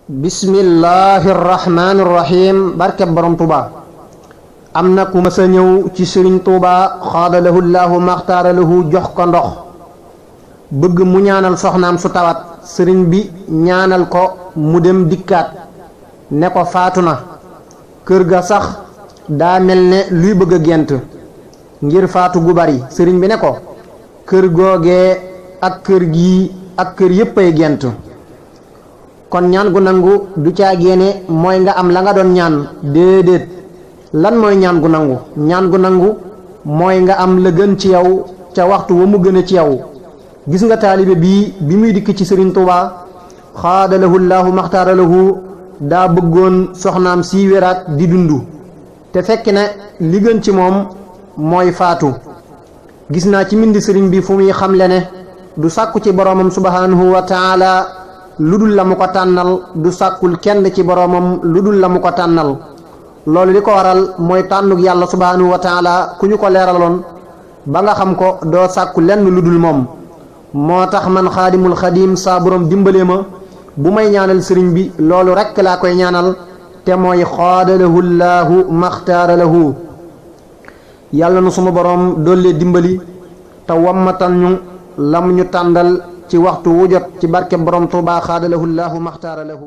bismillahi rahmaani rahim barke borom Tuuba am na ku ma sa ñëw ci sëriñ Tuuba xaadalahu llaahu maxtaaralahu jox ko ndox bëgg mu ñaanal soxnaam su tawat sëriñ bi ñaanal ko mu dem dikkaat ne ko faatu na kër ga sax daa mel ne luy bëgg a gent ngir faatu gu bari sëriñ bi ne ko kër googee ak kër gii ak kër yépp ay gent kon ñaan gu nangu du caa génne mooy nga am la nga doon ñaan déedéet lan mooy ñaan gu nangu mooy nga am la gën ci yow ca waxtu wa mu gën a ci yow gis nga taalibe bii bi muy dikk ci sëriñ Tuuba xaadalahu llaahu maxtaaralahu daa bëggoon soxnaam si wéraat di dundu te fekk ne li gën ci moom mooy faatu gis naa ci mbind sëriñ bi fu muy xamle ne du sàkku ci boroomam subhanahu wa taala lu dul la mu ko tànnal du sàkkul kenn ci boroomam lu dul la mu ko tànnal loolu li ko waral mooy tànnug yàlla subhanahu wa taala ku ñu ko leeraloon ba nga xam ko doo sàkku lenn lu dul moom moo tax man xaadimul xadim saa boroom dimbalee ma bu may ñaanal sëriñ bi loolu rekk laa koy ñaanal te mooy xaadalahu llaahu maxtaaralahu yàlla na suma boroom dollee dimbali te wammatal ñu lam ñu tàndal ci waxtu wu jot ci barke borom Tuuba xaadalahu llaahu maxtaaralahu